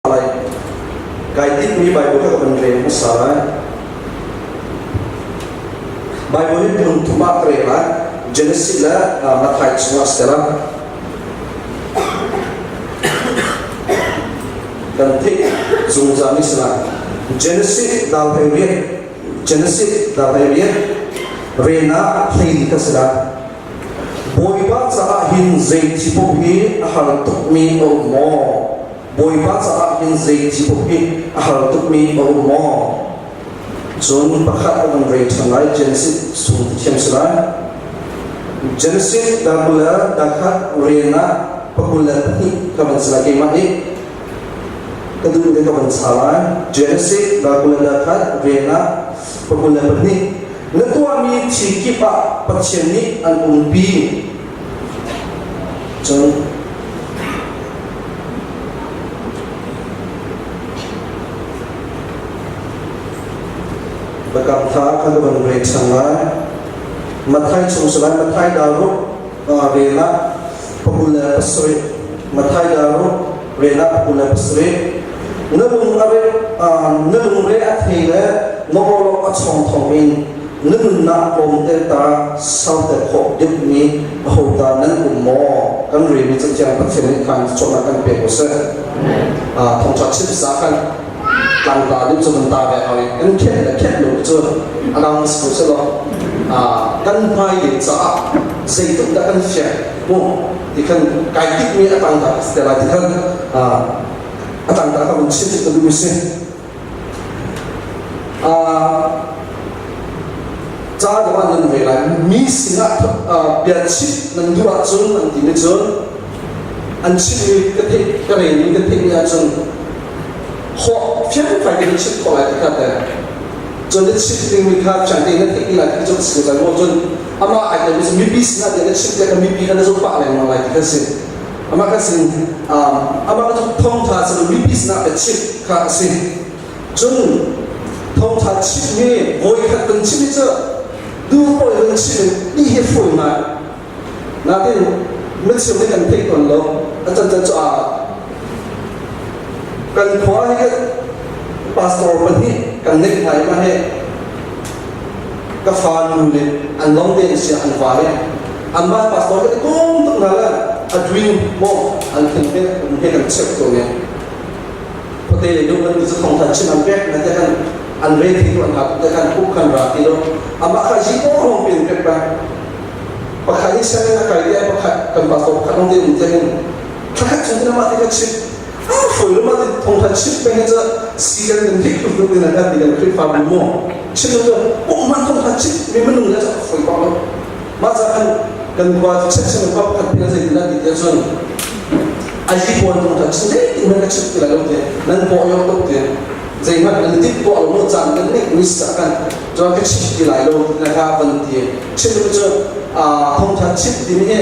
Lai. Kai tinhmi Baibal kha ka van rel hmasa lai. Baibal hi phun thum ah ka rel lai. Genesis le Matthai chungah si la. Kan theih zungzal mi si lai. Genesis dal 18 Genesis dal 18 rena hlei ka si lai. Bawipa caah hin zei thi paoh hi a har tukmi a um maw? Bawipa caah hin zei thi paoh hi a har tukmi a um maw? Cun pakhat a van rei ṭhan lai Genesis chung thiam si lai. Genesis dal le dal khat rian ah pakul le pahnih ka van si lai keimah nih ka duh le ka van cha lai. Genesis dal le dal khat rian ah pakul le pahnih Na tuahmi thil kip ah Pathian nih an umpi. Cun biakam tha kha ka van rel ṭhan lai. Matthai chung si lai, Matthai dal ruk rel ah pakul le pasarih. Matthai dal ruk rel ah pakul le pasarih. Na lung a re na lungre a thei le na awlok a chong thawng in na nunnak tlawmte ta sauter khawh deuhmi ahodah nan um maw? Kan relmi cathiang Pathian nih khan cawnnak kan pe ko seh. Thawngṭha chim sa khan tlangta deuh cu kan ta ve hau i kan khenh le khenh lo cu a dang si ko seh law kan hmai ding caah zeitluk dah kan fiang mu ti khan kai tikmi a tangta ka si te lai ti khan a tangta ka vun chim ka duh si. Ca deuh ah nan ve lai. Mi sinah bia chimh nan duh ahcun an ti mi cun an chimmi ka theih ka relmi ka theihmi ahcun hawh fiangfai tein chimh khawh lai ti kha te cun na chimh dingmi kha fiang tein na theih ti lai ti cu si ko maw cun amah ai tel mi cu mipi sinah tiah na chimh tiah kan mipi kha na zoh pah lengmang lai ti kha si amah kan sin amah cu thawngtha cu mipi sinah ka chimh kha a si cun thawngtha chimh hi voikhat kan chim hi cu duh paoh in kan chim in ti hi fawi ngai natin micheu nih kan theih tawn lo a can can cu a kan khua hi pastor pahnih kan neih hna i mah hi ka fa nu le an long te sia an va le anmah pastor ke tum tuk hna le a dream mo an thin he he kan check ko ne khote le lu kan tu thong than chim an pek na te kan an re thi tu an ha te kan uk kan ra ti lo ama kha ji ko rong pin pek ba pakhat ni sen na kai te pakhat kan pastor pakhat long te um te hin thakhat chung te ma te ka chim a foi lo ma te thong than chim peng he cha si kan kan hik tu tu na kan ti kan Khrihfa bu mo chim lo um man thong than chim mi manung le cha foi bak lo Mah ca khan kan khua cu chiat khua pakhat pin a zeitindah ti tiah cun a yi puan kong kha chim zeitin hmanh ka chim ti lai lo ti nan paw yok tuk ti zeihmanh nan tit tuah lo mu caan nan nih ni sa kan cun ka chim ti lai lo ti na kha van ti chim cu thongtha chim ti mi hi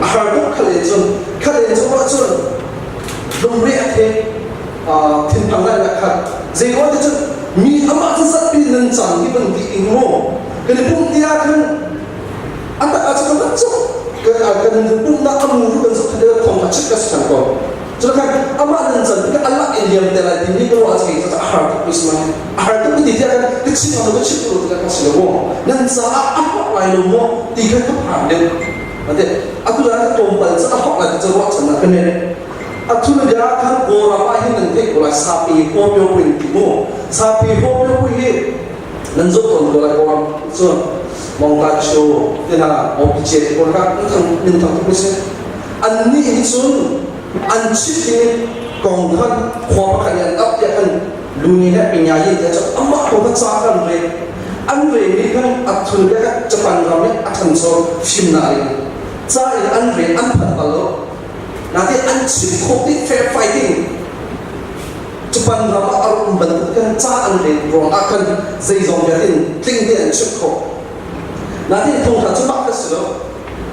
a har tuk khale cun khale cun ruah cun lungre a the thinphang lai na khat zei ruah ti cun mi amah cu zatpi nan cang hi van ti ing mu Kan i pumh ti ah khan a tak ah cun kan cuk kan pumhnak a mu kan zoh khan thong a chit ka si cang ko. Cun khan amah nan can tikah Allah in liam te lai timi ka ruah cang a har tuk mi si a har tuk ti tiah kan ka chim lo ka chim lo ti ka si lo mu nan caah a hawk lai lo maw ti khan ka phang deuh ate atu la ka tlawmpal cu a hawk lai ti cu ruah chan ah ka ne atu na bia khan kawlram ah hin nan theih ko lai sapi haw pio pui ti mu sapi haw pio pui hi Nan zoh tawn ko lai kawlram cu Mongka Cho te hna Mawpi te pawl kha an min thang tuk si. An nih hi cun an chim i kong khan khua pakhat i an ap tiah khan luni le pinyayin te cu amah ko kha ca kan re an re mi khan a thun le kha Japan ram i a thancho fimnak in ca in an re an phan bal lo natin an chim khawh dih fair fighting Japan ram ah a rak um bantuk khan ca an len ruang ah khan zeizong vialte in tling tein an chimh khawh. Natin thawngtha cu mah kha si lo.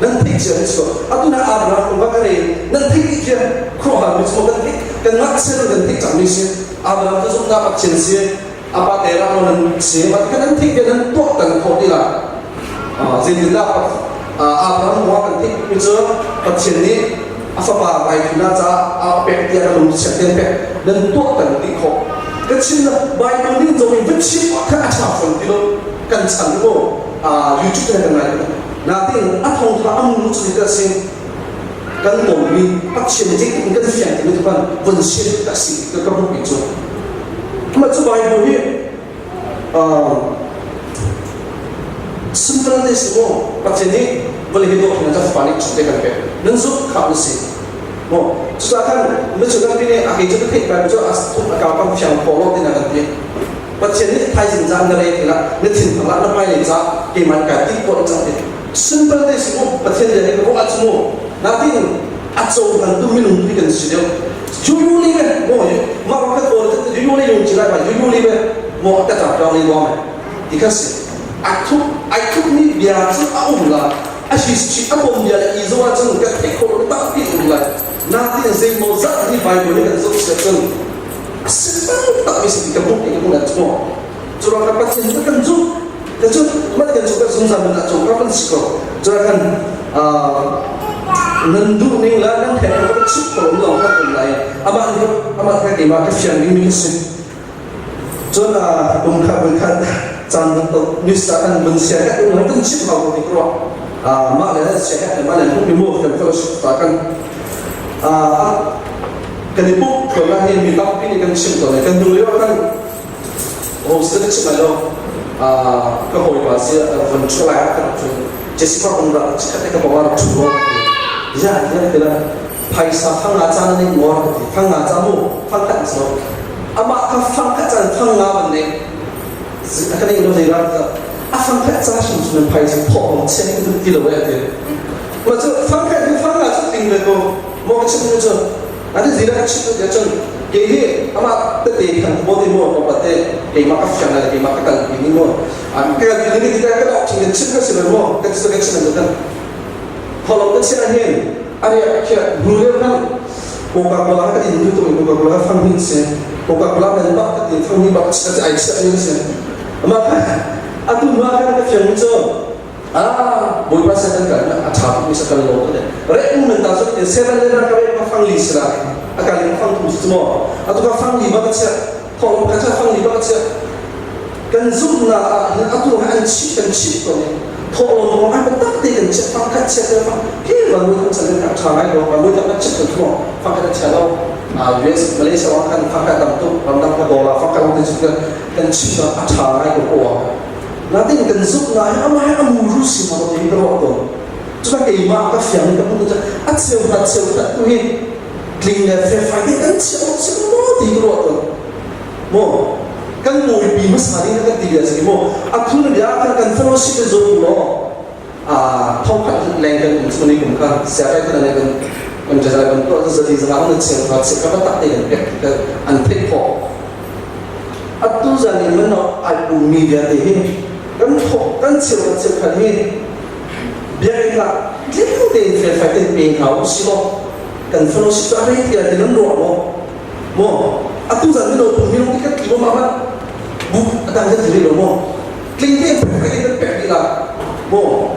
Nan theih cia mi si lo. Atu na Abraham kong ka rel nan theih dih khian khuaruahhar mi cu kan theih kan ngakchia kan theih cang mi si. Abraham cu zumhnak Pathian si. A pa te rak nan si. Mah kan nan theih nan tuah tan khawh ti la. Zeitindah Abraham kong kan theih mi cu Pathian nih A fapa raithunak caah a pek tiah ka lung chiat ten pek nan tuah kan ti khawh. Ka chim na Bible ning zong in va chim awk kha a ṭha fawn ti lo. Kan chan mu YouTube in kan ngai. Natin a thong kha a mu cu ka sin kan tonmi Pathian zeitik in kan fiang timi cu kan von sim ka si ka ka hmuhmi cu. Mah cu Bible hi Simple te si mu Pathian nih vawlei hi dawh hin a fapa nih te kan pek nan zumh kha an si mu cucaah khan micu kan pi nih a kei cu ka theih Bible cu a thum a kau kam fiang khawh lo tina kan ti Pathian nih thaizing ca na rei thila na thin thang lah na hmailei ca keimah kai ti khawh cang ti simple te si mu Pathian bia hi ka ruah cu mu natin a cohlan tu minung tu kan si deuh yu li ve mo ma ka ko yu li yung chi lai ba yu li ve mo ka ta tong li bo me ti kha si a thup ai thup mi bia cu a um la a hi chi a bom bia le i zo ah cun ka theih khawh lo tak pi um lai na tin zei mo zat hi bible ni kan zoh sia cun a simple tak mi si ka buk ni ka buk na chu cu ra ka pathian cu kan zumh ka cu mah kan cu kan zungzal nun ah cu ka kan si ko cu ra kan nan duh ning la nan he ka chip ko lo kan um lai amah nih amah kha keimah ka fiang ding mi ka si cun kum khat voi khat caan news ah kan vun sia ka um kan chim hau ti ko mah le sia ka mah le mi mu kan fellowship ta kan kan i puk ko la hi mi tampi nih kan chim to ne kan duh lio kan Ho si ka chim lai lo. Ka hawipa si von ṭhu lai ah ka rak ṭhu. Jessica um rak chikhat te ka pawng ah rak ṭhu rua ka ti. Ya ya ti la phaisa fang nga caan an ngor ka ti. Fang nga ca mu fang khat so. Amah kha fang khat caan fang nga ban ne. Ka nei lo zei ra a fang khat ca hrim hrim phaisa phawh lo chen ti lo e ti. Ma cu fang khat cu fang nga cu ting ve ko. Mo ka chim cu Ati zira ka chim ya cun kei hi amah tete khan bo ti mo ko te keimah ka fiang le keimah ka kal pi ni mo an ka kal pi ni ti ka dok ching chim ka si mo ka chim ka chim kan tholong ka chia hin ari khia nu le kan Coca Cola ka din tu tu Coca Cola fang hin se Coca Cola men ba ka tin fang ni ba ka ai chia ni se ama atu ma kan ka fiang chu Ah, Bawipa Satan kan a ṭha tukmi sa kal lo te. Re um nan ta cu te seven le ka re ma fang li sila. A ka ling fang thum si mo. Atu ka fang li ba ka chia. Thawlom ka chia fang li ba ka chia. Kan zumhnak ah hin atu ha an chip kan chip ko ni. Thawlom mo an tak te kan chia fang khat chia te fang. Hi van mui thang chan ka ṭha ngai ko. Van mui thang kan chip kan thumo. Fang khat chia lo. US Malaysia wang kan fang khat tam tuk. Ramdang ka dollar fang khat te chu kan chip a ṭha ngai ko ko. Natin kan zumhnak hi amah hi a muru si hna lo ti ka ruah tawn. Cuta keimah ka fiang ka hmun cu a cheu hna cheu khat tu hi tling le felfai te kan chia awk si maw ti ka ruah tawn. Maw kan bawipi hmasa ding kan ti bia si maw a thun bia kan kan fellowship in zum law thongkhat leng kan um chung ni kum kha siakai kan kan kan jazai kan tuah zali zanga an cheu kha cheu ka tak te kan pek an theih khawh Atu zan in man ai pummi vialte hi kan thawk kan cheu kan cheu khan hi biakinn ah tling tein felfai tein pe hna u si law kan fellowship cu a rei tiah ti nan ruah maw? Maw atu zan mino pum minung ti kan tli maw mah bu a dang kan ti rih lo maw? Tling tein felfai tein kan pek dih la maw?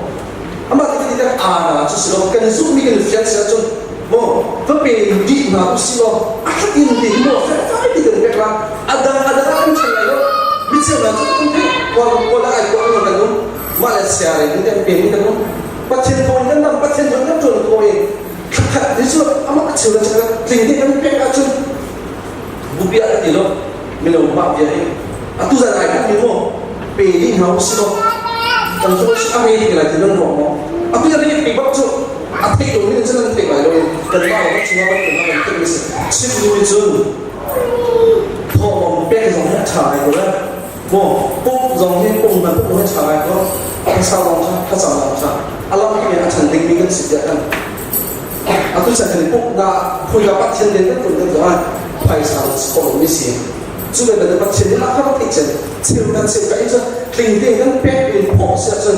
Amah ti ti kan aa na cu si lo kan zumhmi kan fian si ahcun maw va pe dih hna u si law a khat in ti hi maw felfai ti kan pek la a dang a dang ah kan ṭhen lai lo mi cheu hna cu kan theih kawl kawl ah ai kuah kan kan um mah le sia re kan pe mi kan um Pathian thaw in kan dam Pathian thaw in kan ṭuan khawh i thlakhat ni cu amah a cheu le cheu tling te kan pek ahcun bupi ah ti lo mino mah bia hi atu zan ai mi maw pe ding hna u si law kan cu a rei ti lai ti nan ruah maw atu a rei pi bak cu a theih lo mi cun an theih lai lo kan mah lo chungah kan kan kan theih mi si chim nu nih cun thawhlawm pek zong hi a ṭha ngai ko le maw pump zong hi pum man pump hi a ṭha ngai ko phaisa lawng ṭha thlacam lawng ṭha a lam hi a ṭhan ding mi kan si tiah kan atu chan kan pumhnak khuika Pathian rian kan ṭuan kan zongah phaisa khawh lomi si cu ve bantuk Pathian nih a kan theih cun cheu kan cheu ka in cun tling tein kan pek in phawk si ahcun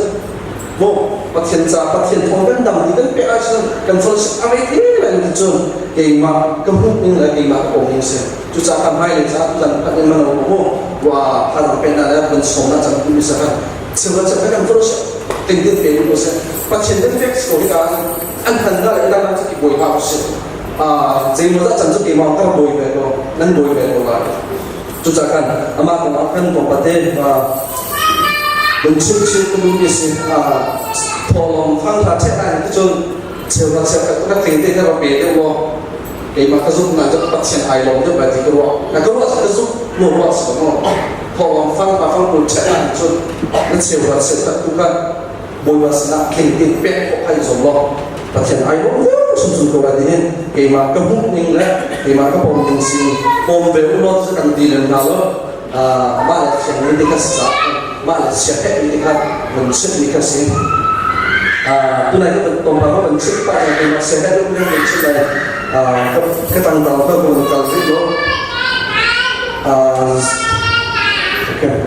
maw Pathian ca Pathian thawng kan dam ti kan pek ahcun kan fellowship a rei te lai ti cun keimah ka hmuh ning le keimah ka pom ning si cucaah ka hmai le caah tutan phat in mano mu wa thazaang pek na le van sawm na cang tu sa kan cheu kan cheu kan fellowship tling tein pe ko seh Pathian kan pek ko hi ka. An hman hna le dang cu ki bawi hlah usih. Zeimaw zat can cu keimah ka bawi ve ko, nan bawi ve ko lai. Cucaah khan amah kong ah khan tlawmpate lungchim chim ka duhmi a si. Thawhlawm thangtha ṭheh lai ti cun cheuhra cheukhat ka tling te kha ra pe deuh law keimah ka zumhnak cu Pathian ai lawm deuh lai ti ka ruah. Na ka ruah ka zumh no ruah si lo maw? Thawhlawm fang pa fang kul ṭheh lai cun na cheuhra cheukhat tu kha Bawipa sinah tling tein pek khawh kha i zuam law Pathian ai lawm deuh chung ko lai ti hin keimah ka hmuh ning le keimah ka pom ning si pom ve u law cu kan ti lem hna lo. Mah le thiang mi ti kha si caah mah le chia hek mi ti kha vun chimh mi kha si. Tunai ka tom pa kan chimh pa keimah sia hek mi kan chimh lai. Ka tang tang ka kun kal rih lo. Okay.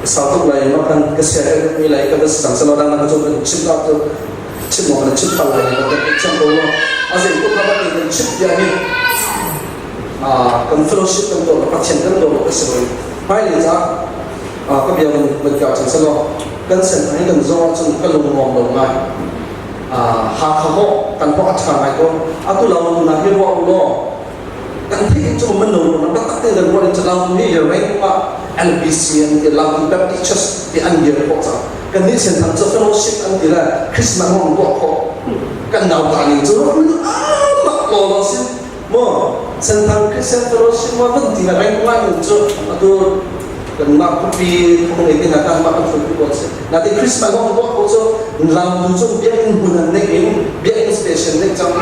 Sau tuk lai ma kan ka sia hek mi lai ka va si cang selo dang na ka cu kan chimh la cu chimh mo kan chimh pal lai ka kan chim ko lo. A zei tuk ka van kan chimh dia hi kan fellowship kan tuah Pathian kan tuah lo ka si lo. Hmailei ca ka bia van ka cang selo kan sen hi kan zong ahcun ka lung nuam lo ngai. Hakha ho kan ho a ṭha ngai ko. Atu lo tu na hi ruah u law kan theih cu man lo na taktak te dan ruah in chalang mi le reng ma LBC an ti Lam Baptist Church ti an dir khawh cang. Kan nih sen thang cu fellowship an ti le Christmas hong tuah khawh kan nau ta ning cu amak lo lo si mo Senthang Christian Fellowship mo van ti na reng ngai nun cu atu kan mah khuapi thong nei ti na kan mah kan hruaitu pawl si na ti Christmas hong tuah ko cu lam tu cu biakinn hmun an neih in biakinn station neih cang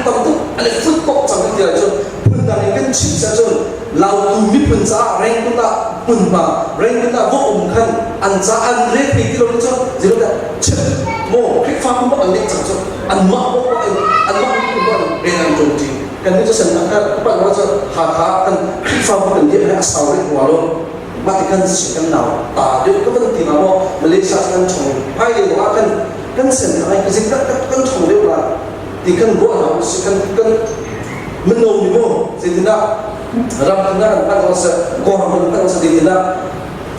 tam tuk an i fut kok cang ti cu phun dang in kan chim sa cun lautu miphun caah rengkut ah hmunhma rengkut ah va um khan an ca an re thei ti lo cu zeiruangah chim mo Khrihfa bu an neih cang cu anmah bawk in anmah miphun bawk in rian an ṭuan ṭi. Kan nih cu sennak kha upat lo cu Hakha kan Khrihfabu kan dirh he a sau rih rua lo. Mah ti kan si kan nau ta deuh ka van ti ma maw Malaysia kan chong hmai lei ah kan kan sen ai ka zing kan kan chong deuh la ti kan ruah hna usih kan kan mino ni maw zeitindah ram kan kan pan lo se kawlram kan pan lo se zeitindah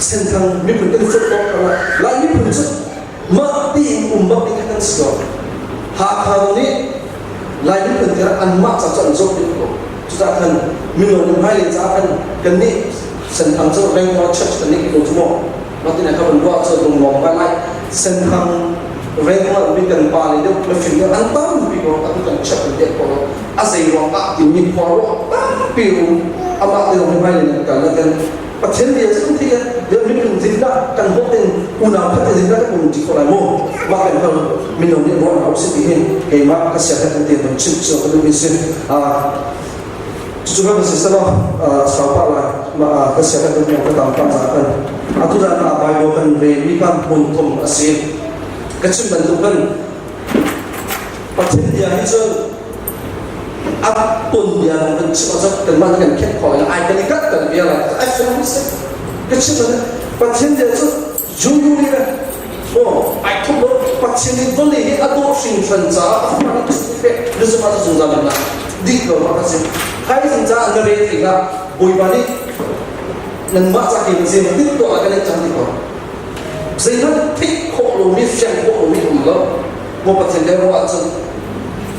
senthang miphun kan football kan lai miphun cu mah tiin um bak ding kha kan si lo. Hakha nih Lai miphun kha anmah ca cu an zawt deuh ko. Cucaah khan mino nih hmailei caah khan kannih Senthang cu Rengmua Church kan nih ko cu maw. Mah tin kha van ruah cu lunglawm ngai lai. Senthang Rengmua mi kan pa le deuh mifim deuh an tampi ko atu kan church kan deh ko lo. A zei ruang ah timi khua ruah tampi um amah te zong hi hmailei nan kal na kan Pathian bia cu kan theih i bia miphun zeitindah kan hawt in unau khat in zeitindah kan um ṭi khawh lai mu. Mah kan hal mino nih ruah hna usih ti hin keimah ka siaherh kan ti van chimh cu ka duhmi si. Cucu kan si selaw sau pah lai mah ka siaherh kan ka tam pah caah kan atu zan ah Bible kan relmi kan hmun thum a si. Ka chim bantuk kan Pathian bia hi cun a ton bia kan chim ahcun kanmah nih kan khenh khawh lai ai kan i kat kan bia lai ai fel mi si ka chim ahcun Pathian bia cu juyu nih le oh ai thup lo. Pathian nih vawlei hi a dawh hringhran caah a fapa nih cu pe na zumh ahcun zungzal nunnak dih lo ma ka si thaizing caah na rel tikah Bawipa nih nanmah ca ke na zei tin tuah kan in cang ti ko. Zeihmanh theih khawh lomi fiang khawh lomi um lo. Maw Pathian le ruah ahcun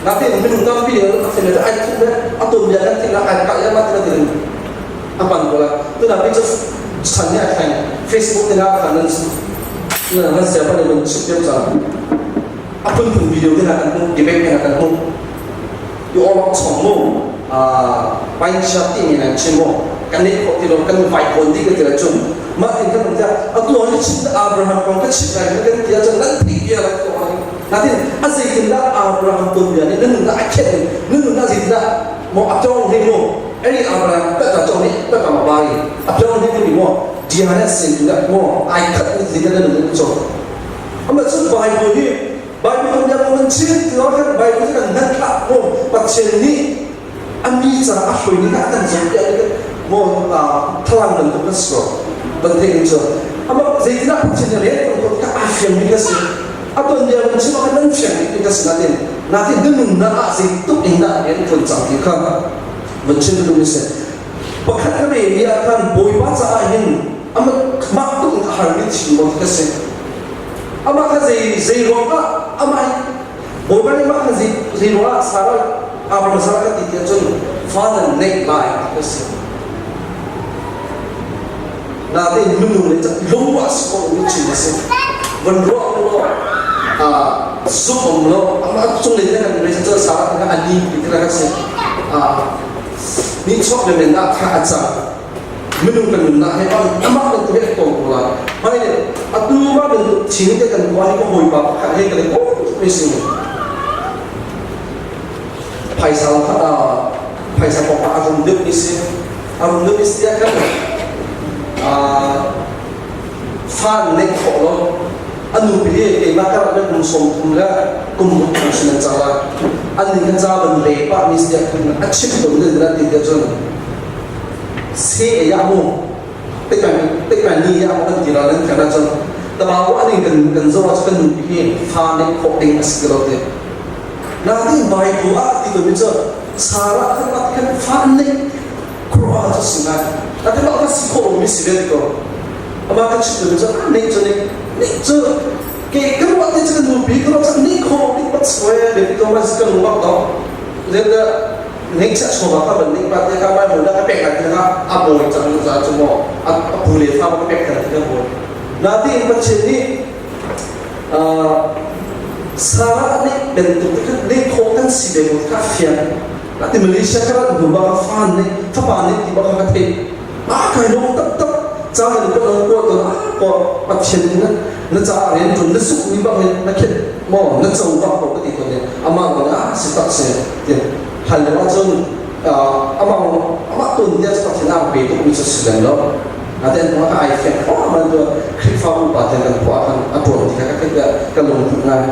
natin minung tampi nih Pathian le ai thup le a ton bia kan thing ai kah ya ma ti tin a pan ko la tuna pi cu chan ni a thleng Facebook te na khan nan nan sia pa ne man chip deuh cha a phun phun video te na kan hmuh debate te na kan hmuh i awlok chong mu pain chia ti mi nan chim mu kan nei khawh ti lo kan vai kawn dih ka ti la cun mah tin kan um tiah atu hi chim Abraham kong ka chim lai kan ti ahcun nan theih bia lai ko ai natin a zeitindah Abraham ton bia nih nan nunnak a khenh nan nunnak zeitindah mo a tong he mo eri Abraham ta ta tong ni ta ka ma bai a tong he ni mo dia na sin mo ai khat ni zeitindah nan nun cho ama cu Bible hi Bible kan bia kan chim ti kan Bible kan hman thlah mo Pathian nih a mi ca a hrui ning ah kan zoh piak i mo thalang bantuk kan si ko ban theih ning cu ama zeitinah Pathian nih rian kan tuah ka aa fiang mi ka si a ton bia kan chim ah nan fiang mi ka si natin natin na nunnak ah zeituk in dah rian tuan cang ti kha van chim ka duh mi si. Pakhat ka rel mi ah khan Bawipa caah hin amah mah tuk in a harmi thil maw ka si. Amah kha zei zei ruangah amah hi. Bawipa nih mah khan zei ruangah Sarah Abraham Sarah kan ti tiah cun fa nan neih lai ti ka si. Natein minung le lung ah si khawh mi chin a si. Van ruah um law zumh um law amah cung le kan re cun Sarah kha a ni ti kha si. Ni chuak le men ah kha a cang. Minung kan nunnak he amah bantuk he tong ko lai. Hmai le atu mah bantuk chin te kan khua hi ka hawipa pakhat he kan i kom mi si. Phaisa kha phaisa kong ah a rum deuh mi si. A rum deuh mi si ah khan fa neih khawh lo a nupi hi keimah ka rak kum 30 le kum ruk kum sin an cang lai. An nih khan ca van le pah mi si ah khan a chim ton nin na ti tiah cun se ya mu tikman ni ya mu kan ti la nan kan cun tabaw ani kan kan zo ah kan nupi hi fa neih khawh ding a si lo te. Natin Bible ah ti ko mi cu Sarah khan mak khan fa neih khuaruah cu si ngai. Ati mah ka si khawh mi si ve ko. Ama ka chim mi cu neih cu neih neih cu ke ka ruah te cu kan nupi ka ruah cu neih khawh ding bat swe be ti ko ma kan lung bak do. Zen da ngeihchiah chawva kha van neih pa te kha mai hmun ka pek lai ti kha a bawi cang za cu maw a pu le fa ka pek kan ti ka bawi. Natin Pathian nih Sarah nih bantuk te khan neih khawh kan si ve ko kha fiang. Ati Malaysia ka rat hnu bak fan nih fapa nih ti bak ka theih. A kai lawm taktak ca in ko ko to ko Pathian nih na ca rian ṭun na suk mi bak hin na khet maw na co bak ko ka ti ko ne amah ko na si tak si ti hal lio ahcun amah amah tun tia Pathian a pe tuk mi cu si lem lo. Aten ka ai fiang khawh man tu Khrihfabu pa te kan khua kan a tuan ti kha ka theih ka lungput ngai.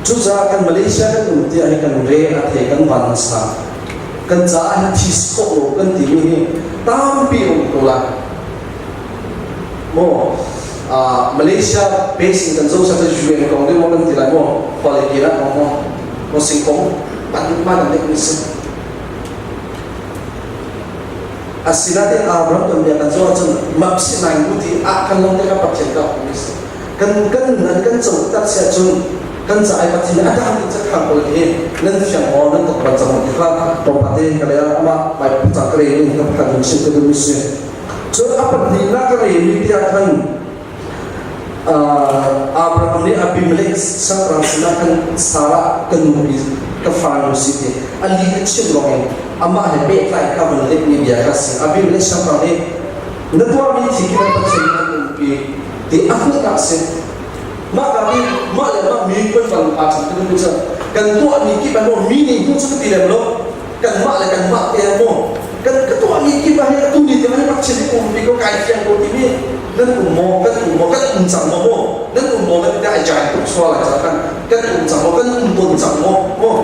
Cucaah kan Malaysia kan um tiah hi kan re a thei kan van sang. Kan caah hi this khawh lo kan timi hi tampi um ko lai. Maw Malaysia base in kan zo sa UN kong deuh kan ti lai maw quality lah maw maw maw sing kong pan ma kan nek mi si. Asinain Abraham tuanbia kan zoh ahcun mapsi nai bu ti ah kan lawng te kha Pathian ka hmu si. Kan kan nan kan co tak si ahcun kan ca ai Pathian a dang in cakhan pawl hi nan fiang maw nan tok ban cang ti kha tlawmpate ka le amah mai cang ka re in ka pakhat in chim ka duh mi si. Cun a pahnihnak ka re mi tiah khan Abraham nih Abimelech sahrang sinah khan Sarah ka nupi ka farnu si ti a lih a chimh lawngin amah he pehtlai kha vun lehmi bia kha a si. Abimelech sahrang nih na tuahmi thi khi nan Pathian nih an umpi ti a hmuhnak a si. Mah ka nih mah le mah mi kan van aa chan ti cu kan tuahmi kip ah mi nih hmuh cu ka ti lem lo kanmah le kanmah te maw kan ka tuahmi kip ah hin atu ni tiang hin Pathian nih umpi ko kai fiang ko timi nan um maw kan um maw kan um cang maw maw nan um maw kan ti ai jai tuk sual lai cang kan kan um cang maw kan um tawn cang maw maw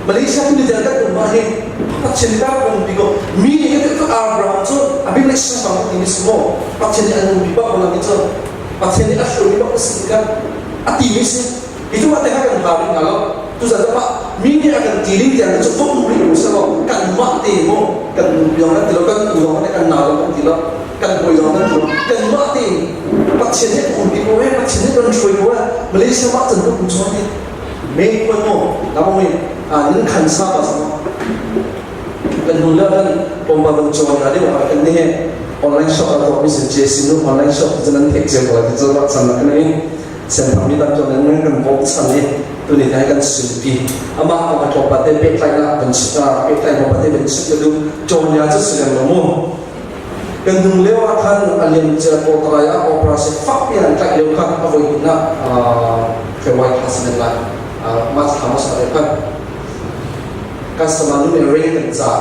Malaysia tu ni tiang kan um ah hin Pathian nih rak umpi ko mi nih kan ti Abraham cu Abimelech siangpahrang timi si maw Pathian nih an umpi bak ko la ti cu Pathian nih a hruaimi bak na si kan a timi si Hi cu mah te kha kan hlau rih hna lo. Tuzan cu mah mi nih a kan ti ding tiang cu um rih u seh law kanmah te maw kan nu lawng kan ti lo, kan u lawng kan nau lawng kan ti lo, kan hawi lawng kan ti lo. Kanmah tein Pathian nih um ti ko eh, Pathian nih kan hruai ko eh. Malaysia mah can kum chuan hi me khuan maw na mo nan khan sa ba sa kan hnu le kan pompa ban chuan na deuh kan ni he online shop a tuah mi sin JC nu online shop cu nan theih cio ko lai ti cu rak san na kan in Senthang mi tam cun nan kan bawmchan i tuni hi kan sinpi amah kong a tlawmpal te pehtlaihnak kan pehtlaih tlawmpal te kan chim ka duh Tonya cu si lem lo mu kan nung lio ah khan a liam cia Kawltarai ah operation fakpi an tlaih lio khan a voi hnihnak February thla si men lai March thla hmasa lio khan customer nu nih ring kan ca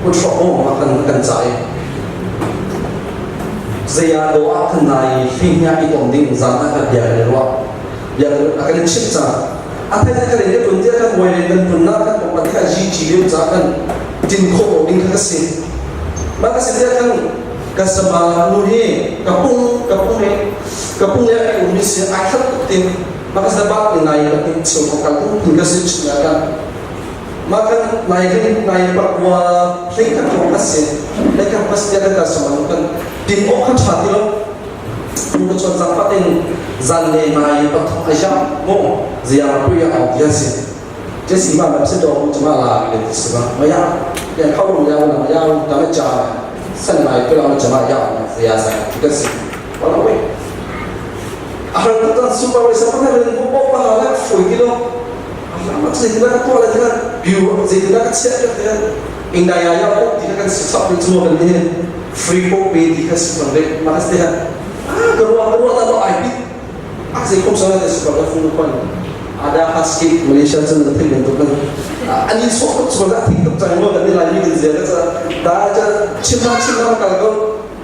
kut hrawk mu kan kan ca i zei ah do ah khan nai hling i tom ding zan ah kan bia kan i ruah bia a kan i chimh cang a thai kan in kan tia kan buai len kan tun na kan pom kha GG lio ca kan tin khawh lo ding kha ka si mah ka si tia kan customer nu hi ka pung ka pung he ka pung le ka um mi si ai khat tuk tin mah ka sa ba ni nai ka tin chiu ka kal tin ka si chin kan Mah kan nai hin nai pakua hlei kan thawng a si. Hlei kan pas tiah kan kal sama kan tin awk kha ṭha ti lo. Ka chon zang fatin zan le nai pathum a yam mo ziang pui a au dia si. Je si ma ma si do chama la le ti si ma ma ya ya khau rum ya na ya ta ma cha san mai pe la chama ya na zia sa ti ka si. Wala we. A har ta tan supervisor pa na ren ko pa la fui ti lo. A ma chi ti la ka to la ti ka biu zi ti la ka chia ka ti ka inda ya ya ko ti ka kan si sap ni chuo kan ni free ko pe ti ka si kan le ma ka si ha ah ka ruah ka ruah ta lo ai pi a zei khom sana te su ka fu kon ada husky Malaysia cun na thil bantuk kan ani so ko chu la thik tuk chang mo kan ni lai mi kan zia ka cha da cha chim na chim na kal ko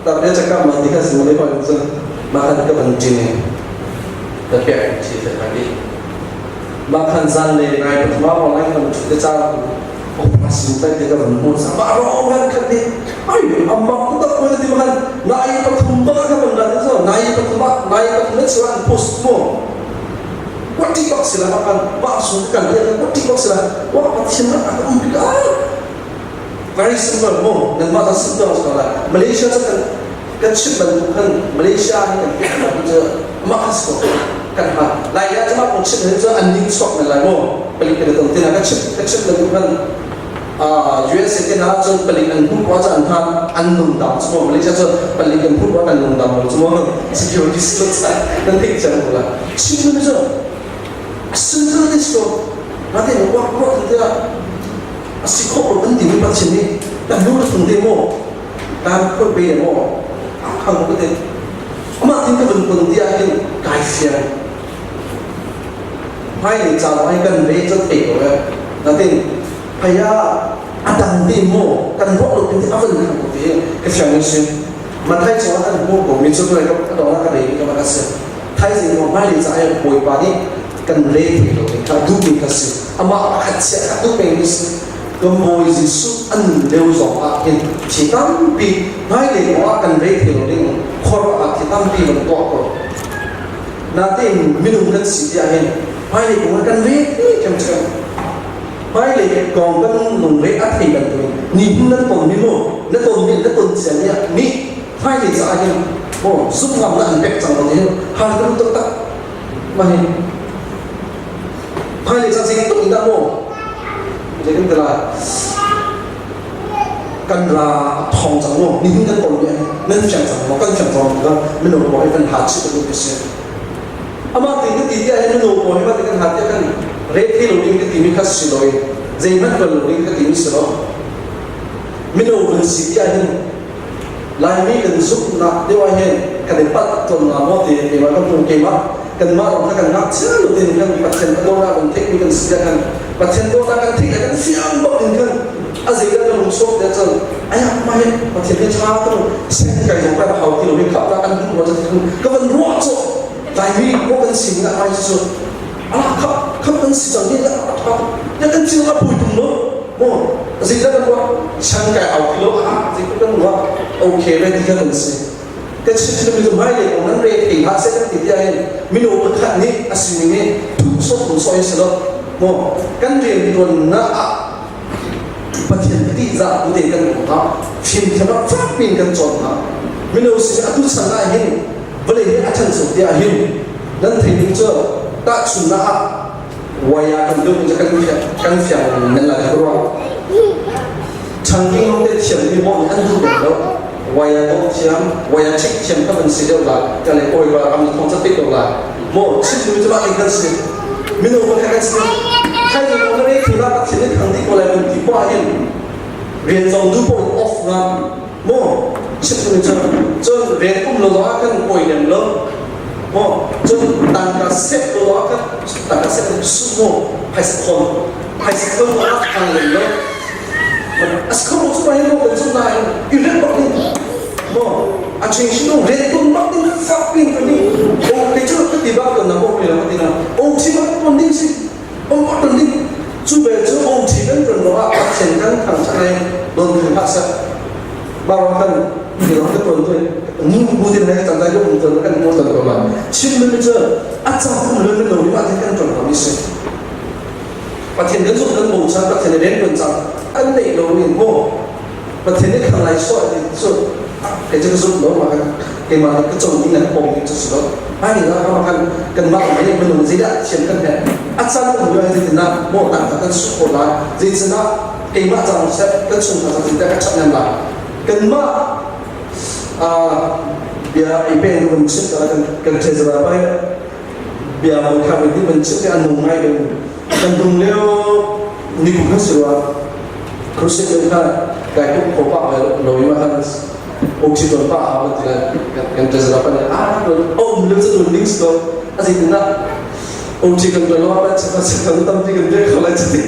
ta be cha kam ma ti ka si mo le pa chu ma kan ka ban jin ta pe chi ta ka ni ma khan zan le nai pathma online kan chu te cha operasi tai te ka van hmu sa ma ro man khat ni ai amma ku tak ko ti man nai pathum ba ka ban na so nai pathum ba nai pathum na chuan post mo what ti bak sila ma kan ba su kan le what ti bak sila wa pathian na ka um ka very simple mo nan ma ta simple so la Malaysia cha kan kan chim ban kan Malaysia hi kan pe na chu ma khas ko kan ha lai ya chama kong chim hin chu an ning sok na lai mo palik ka tong tina ka chim ka chim ban kan USA te na chun palik an hu kwa cha an tha an nung dam chu mo Malaysia chu palik an hu kwa kan nung dam mo chu mo security slot sa nan thik chang la chim chu simple this ko na te wa ko te a si kho ko kan ti mi pa chin ni kan nu tung te mo kan khoi pe mo a khang ko te ama tin ka vun pun dia hin kai fiang hai le cha hai kan re cha thei ko le na tin haya adang ti mo kan ro lo tin avan khang ko te ka fiang ni sin ma thai chaw kan mu ko mi chu ko ka do na ka re ka ma ka se thai jing mo mai le cha ai boi pa ni kan re thei lo ka du mi ka si ama khat sia ka du pe ni si Kan Bawi Jesuh an lio zong ah hin thi tampi hmailei kong ah kan rei thei lo ding khuaruah ah thi tampi van tuah ko. Natein minung kan si ti ahhin hmailei kong ah kan re ṭhiamṭhiam. Hmailei kong kan lungre a thei bantukin nihin nan ton mi mu na ton mi na ton cia mi ah nih hmailei caah hin maw zumhngamnak an pek cang lo ti hin har kan taktak mah hi Hmailei ca zeitluk in dah maw zei kan ti lai kan ra thong cang maw nihin kan ton mi nan fiang cang maw kan fiang cang maw mino pawl hi kan ha chih bantuk si amah ti kan ti tiah hin mino pawl hi mah ti kan ha tiah kan re thei lo ding kan ti mi kha si lo in zeihmanh tuan lo ding kan ti mi si lo mino kan si tiah hin Laimi kan zumhnak deuh ah hin kan i palh tawn hnga maw ti keimah kan hmu keimah kanmah lawng kha kan ngakchia lo tin kan Pathian dawtnak kan theihmi kan si kan Pathian dawtnak kan theih le kan fiang bak in khan a zeidah kan lung chuak tiah cun ayak mah hi Pathian hi ṭha tu sen kai zong kan hau ti lo hi khap ta kan duh maw ka van ruah cu Laimi ko kan sin na ai cu ala khap khap kan si cang ni la ṭha ya kan cil a pui tung lo maw zeidah kan ruah chan kai au ti lo ah zei kan ruah okay ve ti kan si ka chim mi hmai le kong nan re thei hlah seh kan ti tiah hin mino pakhat nih a sining nih thu sawh thu sawh in si lo maw kan rian tuannak ah Pathian tihzah bu te kan um ha fimthiam ah fak piin kan cawn ha mino si atu chan ah hin vawlei hi a ṭhancho te ah hin nan thei ding cu tahchunnak ah waya kan dum cu kan fiang kan fiang nan la ruah changking long te thiam mi mo nih an duh bal lo waya dawh thiam waya check thiam ka van si deuh la ka le oi ba ram thong cha te ko la mo chim mi cu ba kan si mino ba kan si thai ni mo re thi la pathian ni thang di ko lai mun ti po hin rian zong du po off ngam mo chim mi cu cun rian um lo ah kan poi lem lo mo cun tangka set lo ah kan tangka set su mo phaisa khon phaisa khon lo ah kan lem lo As kho cu mai mo kan zum nain i ret bak ding mo a ching shi no ret tum bak ding fak pin ka ni o ke chu ka ti bak ton na mo mi la ti na o chi bak ton ding si o bak ton ding chu be chu o chi kan ton lo a chen kan thang cha lai don thang ha sa ba ro kan ni ro ka ton tu ni bu tin lai tan dai ko ton kan mo ton ko ma chim mi chu a cha kum lo lo ni ma kan ton ko mi si Pathian kan zumh kan bochan Pathian nih rian tuan cang an neih lo ning maw Pathian nih khang lai sawh ti cu kei cu ka zumh lo ma kan Keimah nih ka co ding le ka pom ding cu si lo. Hmai ah kama kan kanmah nih minung zeidah thiam kan herh. A can um lio zeitindah maw tangka kan suk khawh lai, zeitindah keimah cang seh kan chungkhar cang zeitindah ka ṭhathnem lai. Kanmah bia i peng kan chim ta kan kan treasurer pa bia mo kha mi man chim te an nung ngai kan kan dung leo ni kum khan si rua crusade kha kai kum ko pa ve lo ma khan oxygen pa ha ti la kan treasurer pa ne a om le chu ding sto a zei na oxygen lo pa cha cha kan tam ti kan ve kho lai chi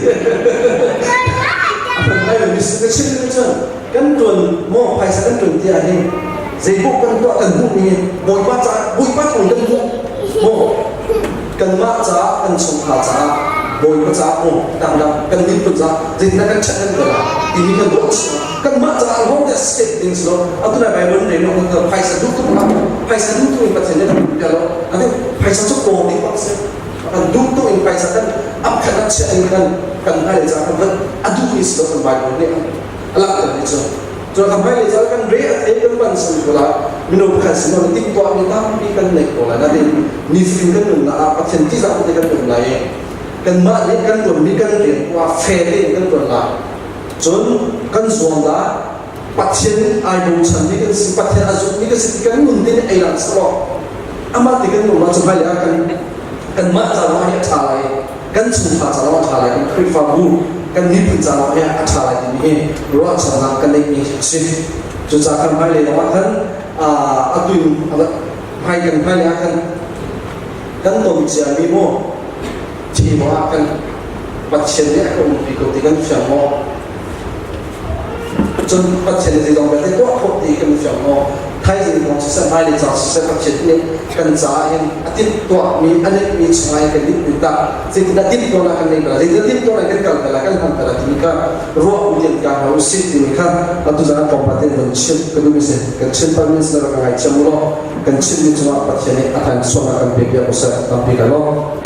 a pan ngai mi ka chim ni cun kan tuan maw phaisa kan tuan ti ah hin zeipaoh kan tuah kan hmuhmi hi Bawipa ca Bawipa thawng kan hmuh maw kanmah caah kan chungkhar caah Bawipa caah maw dangdang kan miphun caah zeitindah kan ṭhat kan tuah timi kan ruah chih kanmah caah lawng te state ding si lo atu lai Bible nei lo kan phaisa duh tuk la phaisa duh tuk in Pathian nih kan duh lo ati phaisa cu kaw ding bak si kan duh tuk in phaisa kan apkhat a chiah in kan kan hmailei caah kan van a duh mi si lo kan Bible nih a langhter mi cu cu kan hmailei caah kan re a thei kan van sin ko lai mino pakhat sin lo timhtuah mi tampi kan nei ko lai natin nifatin kan nunnak ah Pathian tihzah te kan um lai i kanmah nih kan tuanmi kan rian kuah fair tein kan tuan lai cun kan zuam lai Pathian ai bochan mi kan si Pathian a zummi kan si kan nun te nih ei lang selaw amah ti kan nun ah cu hmailei ah kan kanmah ca lawng hi a ṭha lai kan chungkhar ca lawng a ṭha lai kan Khrihfabu kan miphun ca lawng hi a ṭha lai timi hi ruahchannak kan neihmi a si cucaah kan hmailei lawng ah khan atu in hmai kan hmailei ah khan kan ton ciami maw thi maw ah kan Pathian nih a ka umpi ko ti kan fiang maw Cun Pathian nih zeizong vialte tuah khawh ti kan fiang maw? Thaizing kong siseh, hmailei caan siseh, Pathian nih kan caah hin a timhtuahmi, a neihmi chungah hin kan nih tah zeitindah timhtuahnak kan neih bal, zeitindah timhtuahnak kan kal bal, kan hman bal timi kha ruah u tian ka hna usih timi kha atu zan ah tlawmpal tein van chim ka duhmi si. Kan chim palmi si ka ngaithiam u law kan chimmi cungah Pathian nih a kan sualnak kan pe piak useh tampi ka lawm.